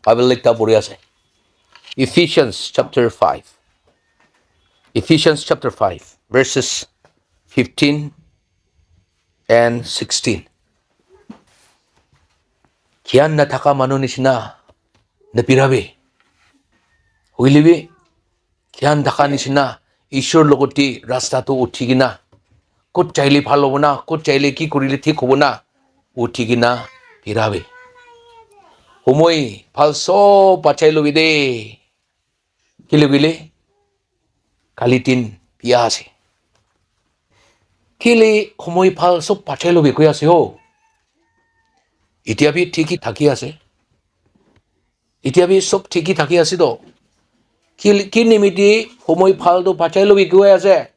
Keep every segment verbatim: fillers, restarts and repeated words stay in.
Bible ekta puri ase. Ephesians chapter five. Ephesians chapter five, verses fifteen and sixteen. Gyan nathaka manu nishina napirabi. Hoile bi gyan thaka nishina Ishwar logoti rasta tu uthi kena, kot jaile bhal hobo na, kot jaile ki kurile thik hobo na, uthi kena birabi. Homoi bhal sob bachai lobi de. Kile kile kali din biya ase. Kile homoi bhal sob bachai lobi koi ase ho. Itya bi thiki thaki ase. Itya bi sob thiki thaki ase to. Ki, ki nimiti homoi bhal to bachai lobi koi ase.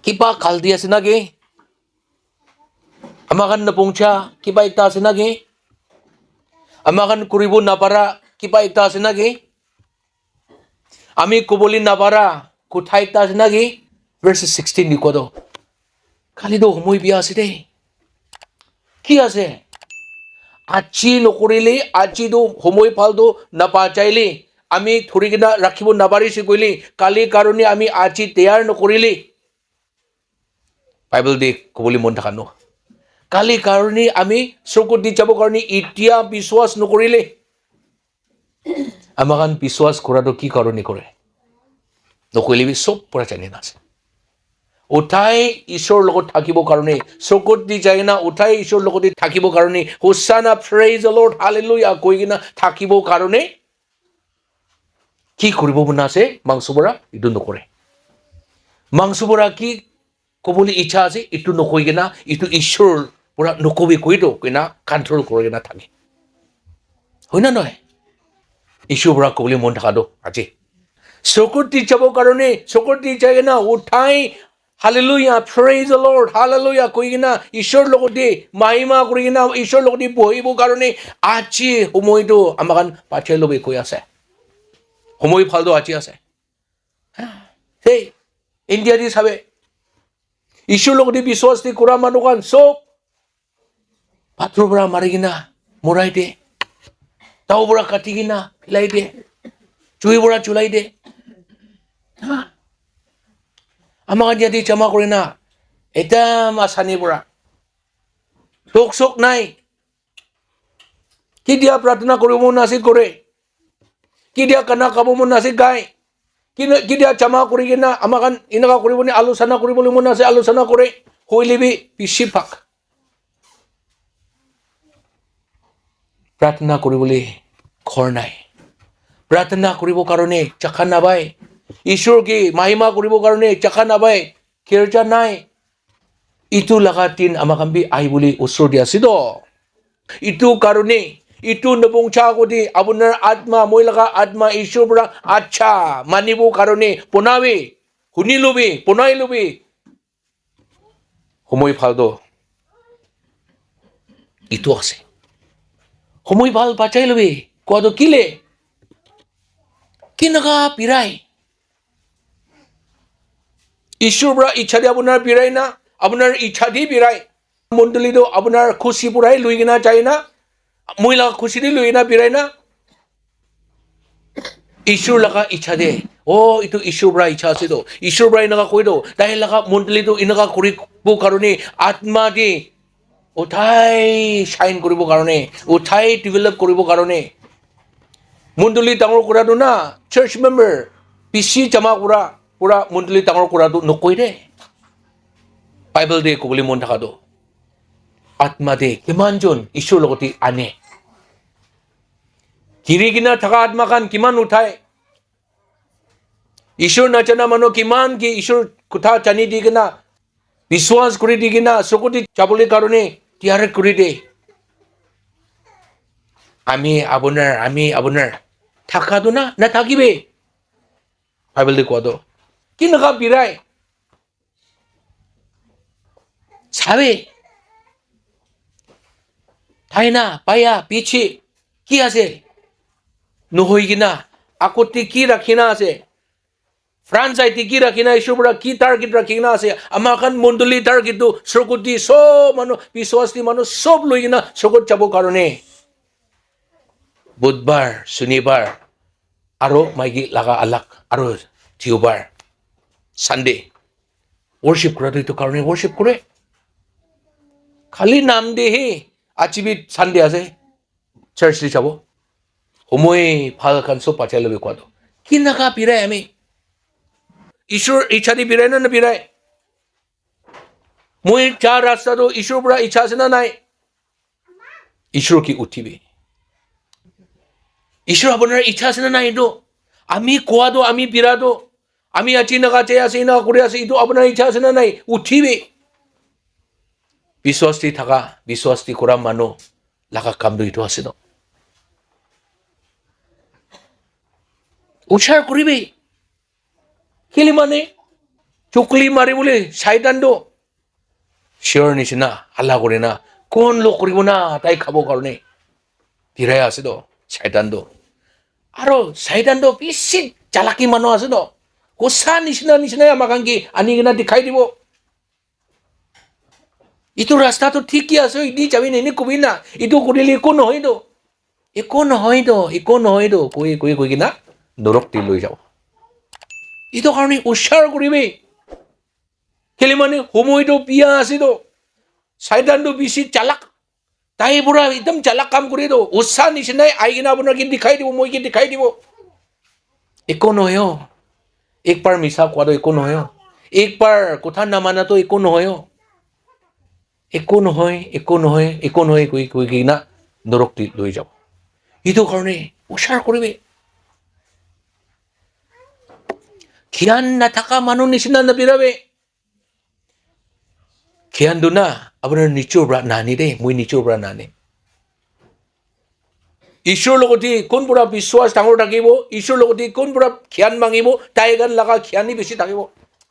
Kiba galti ase naki? Ama khan napongcha kiba ekta ase naki? Ama khan kuribo napara kiba ekta ase naki? Ami koboli napara kotha ekta ase naki? Verse sixteen ni kodo. Kali to homoi biya ase de. Ki ase? Aji nokorile, aji to homoi bhal to napachaile, ami thori kena rakhibo naparise koile, kali karone ami aji tayar nokorile. Bible de kobole mon thaka no. Kali karone ami sorgot di jabo karone itya biswas nokorile. Ama khan biswas kora to ki karone kore? Nokoile bi sob pura jani na ase. Uthai Ishwar logot thakibo karone, sorgot di jai na uthai Ishwar logot di thakibo karone, Hosanna, praise the Lord, hallelujah koi kena thakibo karone, ki kuribo mona ase? Mangso pora itu nokore. Mangso pora ki kobole icha ase, itu nokoi kena, itu Ishwar pora nokobi koi do, koina control kori kena thake. Hoi na nohoi? Ishwar pora kobole mon thaka do, aji. Sorgot di jabo karone, sorgot di jai kena, uthai, hallelujah, praise the Lord, hallelujah, koi kena, Ishwar logot di, mahima kori kena, Ishwar logot di bohibo karone, aji homoi to ama khan bachai lobi koi ase. Homoi bhal to aji ase. Hey, India di sabe. Ishwar logot di biswas di kura manu khan sob pathor pora mari kena morai de. Tau pora kati kena philai de. Chui pora chulai de. Ha? Ama khan yate jama kori na ekdam asani pora. Tok sok nai. Ketia pratna koribo mon ase kore. Ketia gana gabo mon ase gai. Kina-, ketia jama kori kena ama khan enaka koribo ne alochona koribole mon ase alochona kore. Hoile bi bishi bhag pratna koribole ghor nai. Pratna koribo karone jaka nabai. Ishwar ke mahima koribo karone jaka nabai. Girja nai. Itu laga din ama khan bi ahibole usor di ase to. Itu karone, itu nabongcha agode apunar atma, moi laga atma Ishwar pora acha manibo karone bonabi, huni lobi, bonai lobi. Homoi bhal to itu ase. Homoi bhal bachai lobi. Kowa to kile? Kinaka birai? Ishwar pora icha di apunar birai na, apunar icha di birai. Mondoli to apunar khushi porai lui kena jai na, moi laga khushi di lui kena birai na. Ishwar laga icha de, oh, itu Ishwar pora icha ase to. Ishwar pora enaka koi to, tai laga mondoli to enaka koribo karone, atma de, uthai shine koribo karone, uthai develop koribo karone. Mondoli dangor kora tu na, church member, bishi jama kora, pura mondoli dangor kora tu nokoi de. Bible de kobole mon thaka tu. Atma de kiman jon Ishwar logote ane. Giri kena thaka atma khan kiman uthai. Ishwar najana manu kiman ki Ishwar kotha jani di kena, biswas kuri di kena, sorgot di jabole karone tiyar kuri de. Ami apunar, ami apunar. Thaka tu na, nathakibe. Bible de kowa tu. Kinaka birai? Sabe. Daina, baya, piche, ki ase? Nohoi kena, agote ki rakhi na ase? Front side te ki rakhi na, Ishwar pora ki target rakhi kena ase? Ama khan mondoli target tu sorgot di sob manu, biswas di manu sob loi kena sorgot jabo karone. Budbar, Sunibar, aro maiki laga alak, aro Deobar, Sunday. Worship kura tu etu karne worship kure. Khali naam de he, aji bi Sunday ase, church te jabo. Homoi bhal khan sob bachai lobi koa tu. Kinaka birai ami? Ishwar icha de birai na na birai? Moi ja rasta tu Ishwar pura icha ase na nai? Ishwar ki uthibi. Ishwar apunar icha ase na nai etu? Ami koa tu, ami bira tu, ami aji naga jai ase, ina kuri ase, etu apunar icha ase na nai? Uthibi. Biswas di thaka, biswas di kura manu laga kam tu etu ase no. Uchar kuribi. Kili mane, chukli mari bole, shaitan do. Sure nishina, hala kuri na, kon lo kuri na, tai khabo karne. Tirai ase do, shaitan do. Aro shaitan do, bisi chalaki manu ase do. Kosa nishina, nishina ya makan ki, ani kena dikhai dibo. Itu rasta tu thik ki ase, ini jabi na, ini kubi na, itu kurile eko nohoi do. Eko nohoi do, eko nohoi do, koi, koi, koi kena, norok te loi jabo. Itu karne ushar kuribi. Kile mane, homoi do biya ase do. Shaitan do bisi chalak. Tai pura ekdam chalak kam kuri do. Usa nishinai ahi kena apunar ke dikhai dibo, moi ke dikhai dibo. Eko nohoi o. Ek bar misa koa to eko nohoi o. Ek bar kotha namana to eko nohoi o. Eko nohoi, eko nohoi, eko nohoi koi, koi kena norok te loi jabo. Itu karne ushar kuribi. Gyan nathaka manu nishina nabirabi. Gyan tu na, apunar nichor pora nani de, moi nichor pora nani. Ishwar logoti kon pora biswas dangor thakibo, Ishwar logoti kon pora gyan mangibo, tai khan laga gyan hi bisi thakibo.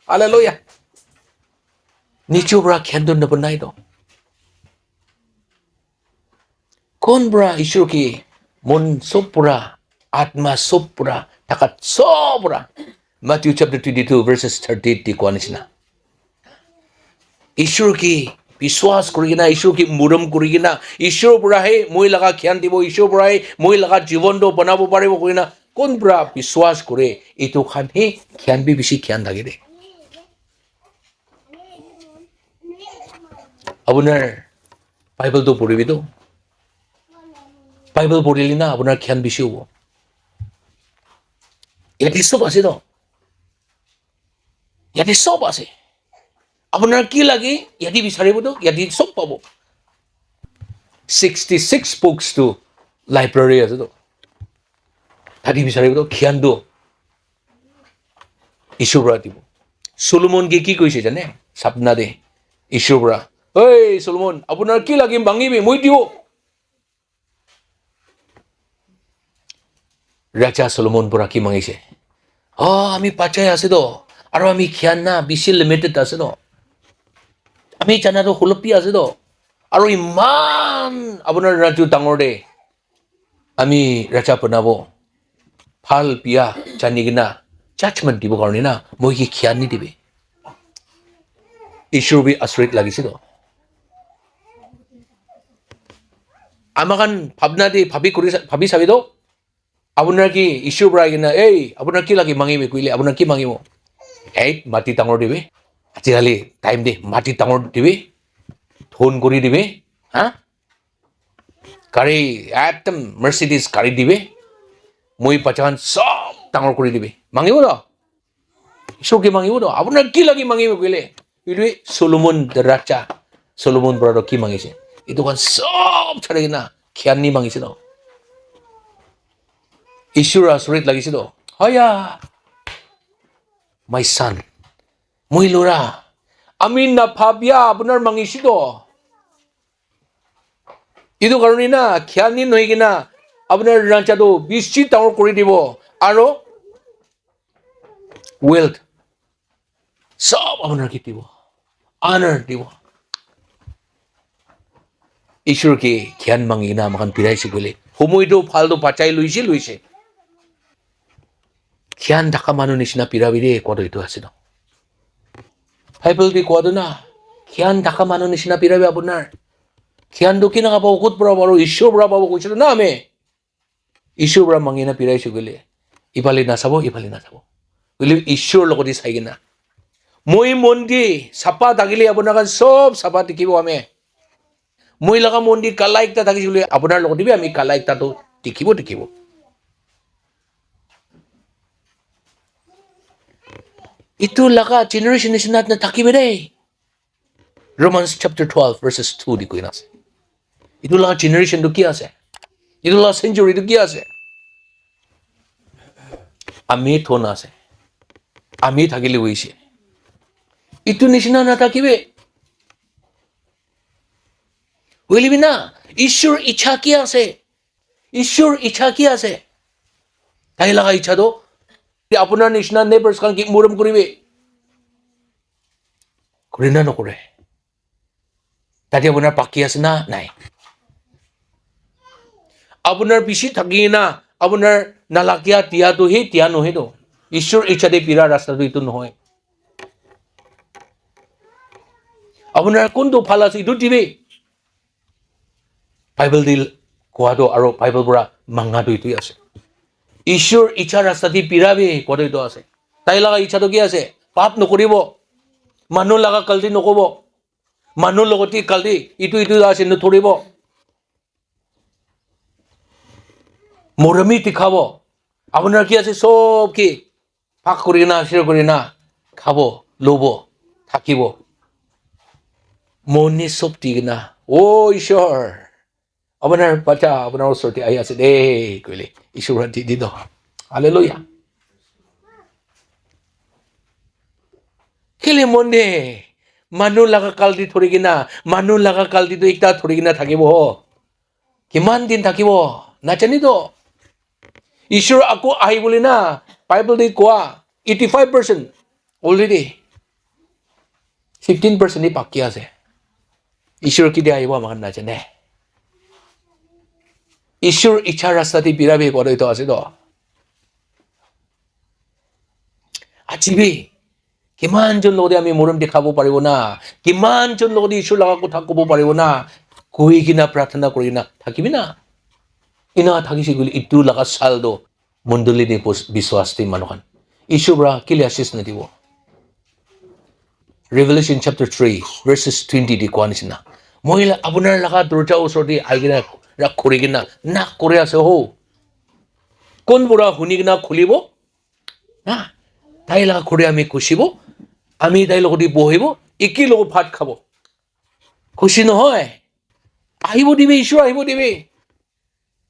Hallelujah. Nichor pora gyan tu nabonai do. Kon pora Ishwar ki mon sob pora, atma sob pora, takat sob pora. Matthew chapter twenty-two verses thirty-eight te koa nishina. Ishwar ki biswas kuri kena, Ishwar ki murom kuri kena, Ishwar pora he moi laga gyan dibo, Ishwar pora he moi laga jibon to banabo paribo koi na, kon pora biswas kure, itu khan he gyan bi bisi gyan thake de. Apunar Bible to poribi to. Bible porile na apunar gyan bisi hobo. Yate sob ase to. Yate sob ase. Apunar ki lage, yate bisaribo to, yate sob pabo. Sixty-six books to library ase to. Tadi bisaribo to, gyan to. Ishwar pora dibo. Solomon ke ki koise jane? Sapna de. Ishwar pora. "Oi, Solomon, apunar ki lage mangibi, moi dibo." Raja Solomon pora ki mangise? "Oh, ami bachai ase to. Aro ami gyan na bisi limited ase to. Ami jana to holopi ase to. Aro iman apunar raju dangor de. Ami raja banabo, bhal biya jani kena judgment dibo karne na, moi ke gyan ni dibi." Ishwar bi asurit lagise to. Ama khan bhabna de bhabi kuri sa-, bhabi sabi to. Apunar ki Ishwar pora kena, "Ei, apunar ki lage mangibi?" koile, "Apunar ki mangibo?" "Ei, mati dangor dibi. Ajikali time de mati dangor dibi. Dhon kuri dibi. Ha? Gari, ekdom Mercedes gari dibi. Moi bacha khan sob dangor kuri dibi." Mangibo to? Ishwar ke mangibo to? "Apunar ki lage mangibo?" koile. Itu Solomon the Raja. Solomon pora to ki mangise? Itu khan sob chari kena gyan ni mangise to. Ishwar asurit lagise to. "Hoya, my son, moi lora, ami na bhabya apunar mangise to. Itu karne na, gyan ni nohoi kena, apunar raja to bisi dangor kuri dibo. Aro wealth, sob apunar ke dibo. Honor dibo." Ishwar ke gyan mangi kena ama khan biraise koile, homoi to bhal to bachai loise, loise. Gyan thaka manu nishina birabi de, koa to itu ase to. Bible bi koa to na, gyan thaka manu nishina birabi apunar. Gyan to kinaka pabo, kot pora pabo, Ishwar pora pabo koise to na ami. Ishur para mangi na birai shukile, ibale nasabo, ibale nasabo. Hoile Ishur logoti sai kena, moi mon di sapa thakile apuna khan sob sapa dikhibo ami. Moi laga mon di kala ekta thakisile apunar logoti bi ami kala ekta to dikhibo, dikhibo. Itu laga generation nisina na thakibe dei. Romans chapter twelve verses two di koina ase. Itu laga generation tu ki ase? Itu laga century tu ki ase? Ami thona ase. Ami thakile hoise. Itu nisina na thakibe. Hoile bi na, Ishur icha ki ase? Ishur icha ki ase? Tai laga icha to, apunar nisina neighbors khan ki morom kuribe. Kore na nokore? Tate apunar baki ase na nai? Apunar bishi thaki na, apunar nalagia dia to he dia nohe to. Ishur icha de bira rasta to itu nohoi. Apunar kuntu bhal ase itu dibe. Bible de kowa to aro Bible pura manga to itu ase. Ishur icha rasta de birabe kowa to itu ase. Tai laga icha to ki ase? Pap nokoribo. Manu laga kalti nokobo. Manu logoti kalti itu itu ase nothoribo. Moromi dikhabo. Apunar ki ase sob ki bhag kuri na, share kuri na khabo, lobo, thakibo. Moni sob di kena, "O Ishwar, apunar bacha apunar osor te ahi ase de," koile Ishwar di di do. Hallelujah. Kile mon de manu laga kalti thori kena, manu laga kalti tu ekta thori kena thakibo ho. Kiman din thakibo? Najani to. Ishwar ako ahi bole na, Bible de kowa, eighty five percent already. Fifteen percent hi baki ase. Ishwar ketia ahibo amakhan najane. Ishwar icha rasta de birabe kowa to ase to. Aji bi kiman jon logoti ami morom dikhabo paribo na? Kiman jon logoti Ishwar laga kotha kobo paribo na? Koi kena prarthana kuri kena thakibi na? Ina thakise koile itu laga sal do mondoli de pos-, biswas de manu khan. Ishwar para kile ashish nadibo? Revelation chapter three, verses twenty de kowa nisina, "Moi la-, apunar laga dorja osor de ahi kena ra khori kena nak kori ase ho. Kon pura huni kena khulibo?" Na, tai laga khuri ami khusibo, ami tai logoti bohibo, eki logot bhat khabo. Khusi nohoi? Ahibo dibe, Ishwar ahibo dibe.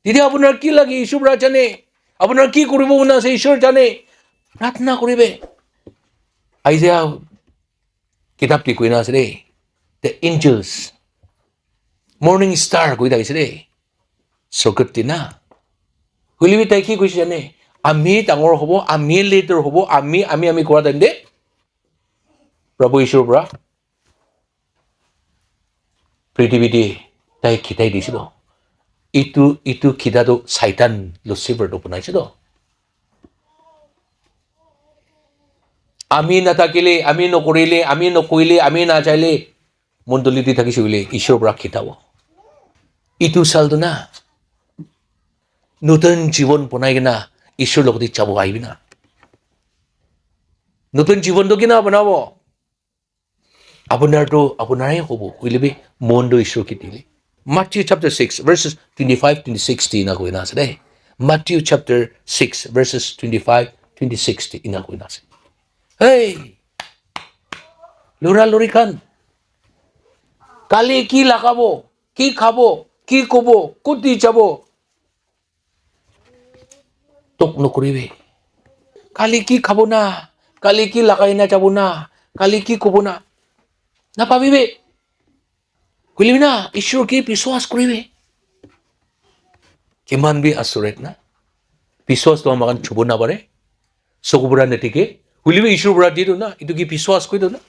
Titya apunar ki lage, Ishwar para jane. Apunar ki koribo mona ase, Ishwar jane. Prarthana koribe. Isaiah kitab te koina ase de, the angels, morning star koi thakise de, sorgot te na. Hoile bi tai ki koise jane? Ami dangor hobo, ami leader hobo, ami, ami, ami kora time de, Prabhu Ishwar para prithibi te tai khitai dise to. Itu, itu khita to Saitan Lucifer to banaise to. Ami nathakile, ami nokorile, ami nokoile, ami najaile, mondoli te thakise hoile Ishwar para khitabo. Itu sal tu na, notun jibon bonai kena Ishwar logoti jabo ahibi na. Notun jibon tu kina banabo? Apunar tu apunar he hobo, hoile bi mon tu Ishwar ke dile. Matthew chapter six, verses twenty-five, twenty-six te ena koina ase de. Matthew chapter six, verses twenty-five, twenty-six te ena koina ase. Hey, lura luri khan, kali ki lagabo, ki khabo, ki kobo, koti jabo, tok nokoribi. Kali ki khabo na, kali ki lagai na jabo na, kali ki kobo na, napabibi. Hoile bi na, Ishwar ke biswas koribi. Kiman bi assured na. Biswas to amakhan chubo na pare. Soku pura na tike. Hoile bi Ishwar pura di do na. Itu ke biswas koi do na.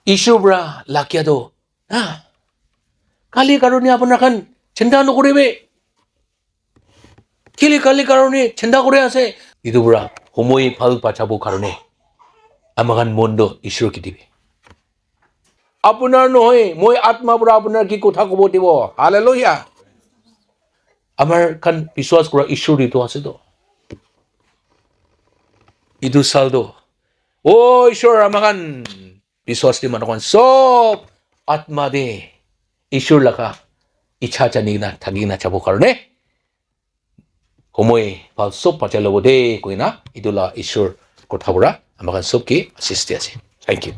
Ishwar pura lagia do na. Kali karone apunar khan chinta nokoribi. Kile kali karone chinta kuri ase? Itu pura homoi bhal bachabo karone amakhan mon do Ishwar ke dibi. Apunar nohoi, moi atma pura apunar ke kotha kobo dibo. Hallelujah. Amar khan biswas kura Ishwar itu ase to. Itu sal to. O Ishwar, ama khan biswas di manu khan sob atma de Ishwar laga ichha jani na thaki na jabo karne homoi bhal sob bachai lobo de koina itu la Ishwar kotha pura ama khan sob ke asis di ase. Thank you.